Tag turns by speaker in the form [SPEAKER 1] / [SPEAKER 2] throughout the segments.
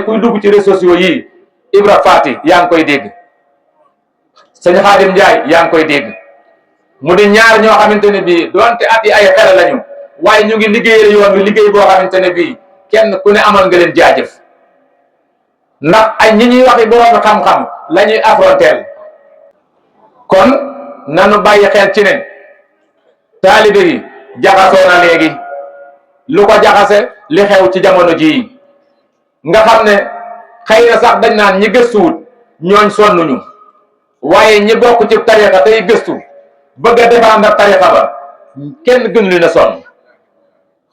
[SPEAKER 1] kuy dugg ci réseaux sociaux yi Ibra Fati yaa ngi koy dégg, sëñ Xaadim Njaay yaa ngi koy dégg, mu di ñaar ñoo xamante ne bii doonte at yi ay xel lañu waaye ñu ngi liggéeyal yoon wi liggéey boo xamante ne bii kenn ku ne amal nga leen jaajëf, ndax ay ñi ñuy waxi borom xam-xam la ñuy affronteel. kon nanu bàyyi xel ci ne taalibe yi jaxasoo na léegi. lu ko jaxase li xew ci jamono jii nga xam ne xëy na sax dañ naan ñi gëstuwut ñooñ sonnuñu, waaye ñi bokk ci tarixa tey gëstu bëgg a défendre tarixa ba kenn gënu leen a sonn.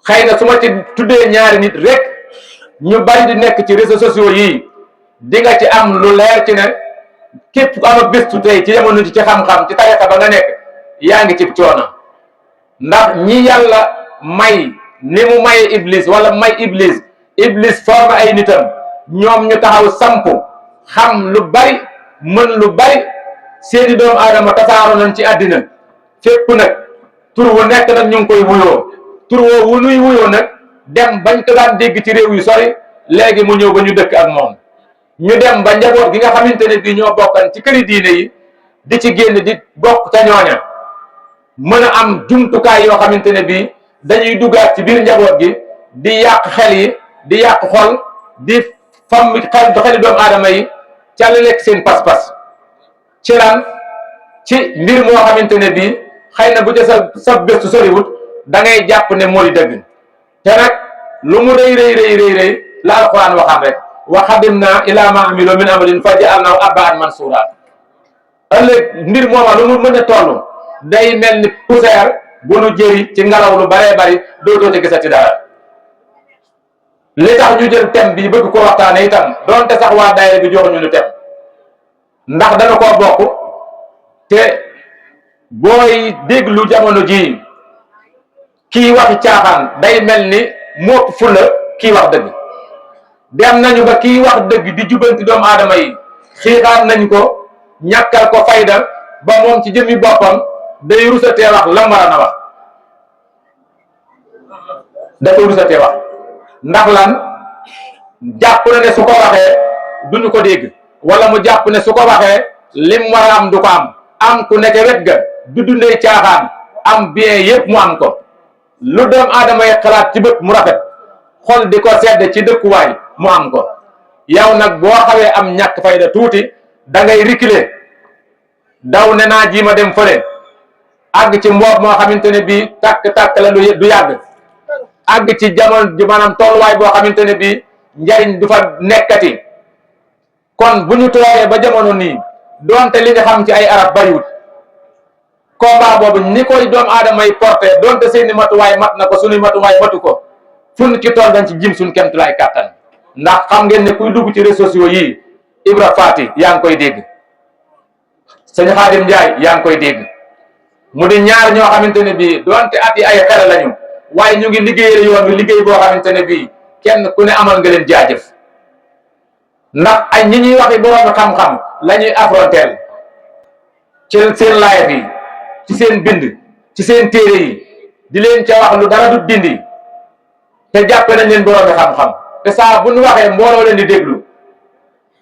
[SPEAKER 1] xëy na su ma ci tuddee ñaari nit rek ñu bari di nekk ci réseaux sociaux yii di nga ci am lu leer ci ne képp ku am a gëstu tey ci jamono ji ci xam-xam ci tarixa ba nga nekk yaa ngi ci coono, ndax ñi yàlla may ni mu maye iblis wala may iblis forme ay nitam ñoom ñu taxaw samp xam lu bari mën lu bari seeni doomu aadama tasaaroo nañ ci àddina fépp nag tur wu nekk nag ñu ngi koy wuyoo, tur woo wu nuy wuyoo nag dem bañ ko daan dégg ci réew yu sori léegi mu ñëw ba ñu dëkk ak moom. ñu dem ba njaboot gi nga xamante ne bii ñoo bokkan ci këri diine yi di ci génn di bokk ca ñooña mën a am jumtukaay yoo xamante ne bii dañuy duggaat ci biir njaboot gi di yàq xel yi di yàq xol di fam xeli doomu aadama yi ca la lekk seen pas-pas ci lan ci mbir moo xamante ne bii xëy na bu ca sa gëstu soriwut da ngay jàpp ne moo di dëgg. te nag lu mu rëy la alquran waxam rek wa qadimna ila ma amilu min amalin fa ja'alnahu haba'an mansura. ëllëg mbir mooma lu mu mën a toll day mel ni poussière bu nu jëri ci ngelaw lu baree bari dootoo ci gisati dara. li tax ñu jël thème bi bëgg ko waxtaane itam doonte sax waa daayira bi joxuñu ñu thème ndax dana koo bokk te booy déglu jamono ji kii waxi caaxaan day mel ni moo fulla kii wax dëgg. dem nañu ba kii wax dëgg di jubanti doomu aadama yi xiixaan nañ ko ñàkkal ko fayda ba moom ci jëmmi boppam day rusatee wax lam war a wax dafa rusatee wax ndax lan jàpp na ne su ko waxee duñu ko dégg wala mu jàpp ne su ko waxee lim war a am du ko am ku nekk wet ga du dundee caaxaan am bien yépp mu am ko lu doomu aadama yi xalaat ci bët mu rafet xol di ko sedd ci dëkkuwaay mu am ko. yow nag boo xawee am ñàkk fayda tuuti da ngay reculer daw ne naa jiima dem fële àgg ci mboot moo xamante ne bii tàkk-tàkk la du yàgg àgg ci jamono ji maanaam tolluwaay boo xamante ne bii njariñ du fa nekkati. kon bu ñu toogee ba jamono nii doonte li nga xam ci ay arab bariwut combat boobu ni koy doomu aadama yi porté doonte seeni matuwaay mat na ko suñuy matuwaay matu ko fun ci tool dañ ci jim suñ kemtulaay kàttan. ndax xam ngeen ne kuy dugg ci réseaux sociaux yi Ibra Fati yaa ngi koy dégg, sëñ Xaadim Njaay yaa ngi koy dégg, mu di ñaar ñoo xamante ne bii doonte at yi ay xel lañu waaye ñu ngi liggéeyal yoon wi liggéey boo xamante ne bii kenn ku ne amal nga leen jaajëf, ndax ay ñi ñuy waxi borom xam-xam la ñuy affronteel ci seen live yi ci seen bind ci seen téere yi di leen ca wax lu dara du dindi te jàppe nañ leen borom xam-xam te saa bu ñu waxee mbooloo leen di déglu.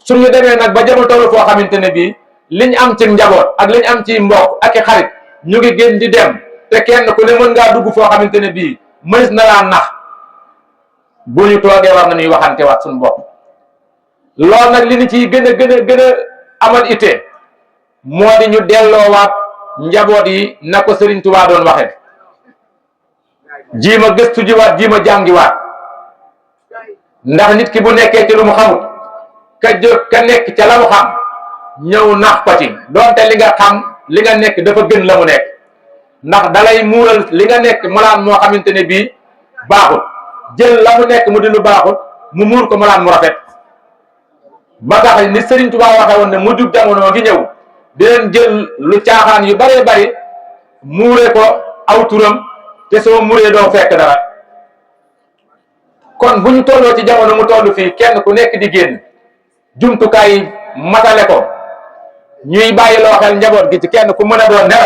[SPEAKER 1] suñu demee nag ba jamono tollu foo xamante ne bii liñ am ci njaboot ak liñ am ci mbokk ak i xarit ñu ngi gën di dem te kenn ku ne mën ngaa dugg foo xamante ne bii mënees na laa nax bu ñu toogee war nañuy waxante waat suñu bopp. loolu nag li ñu ciy gën a amal ite moo di ñu delloowaat njaboot yi na ko Sëriñ Tuubaa doon waxe jiima gëstu jiwaat jiima jàngiwaat ndax nit ki bu nekkee ci lu mu xamut ka jóg ka nekk ca la mu xam ñëw nax ko ci doonte li nga xam li nga nekk dafa gën la mu nekk ndax dalay muural li nga nekk malaan moo xamante ne bii baaxut jël la mu nekk mu di lu baaxut mu muur ko malaan mu rafet. ba tax ni Sëriñ Tuubaa waxe woon ne mu jug jamono ngi ñëw di leen jël lu caaxaan yu baree bari muure ko aw turam te soo muuree doo fekk dara. kon bu ñu tolloo ci jamono mu toll fii kenn ku nekk di génn jumtukaay matale ko ñuy bàyyi loo xel njaboot gi ci kenn ku mën a doon ne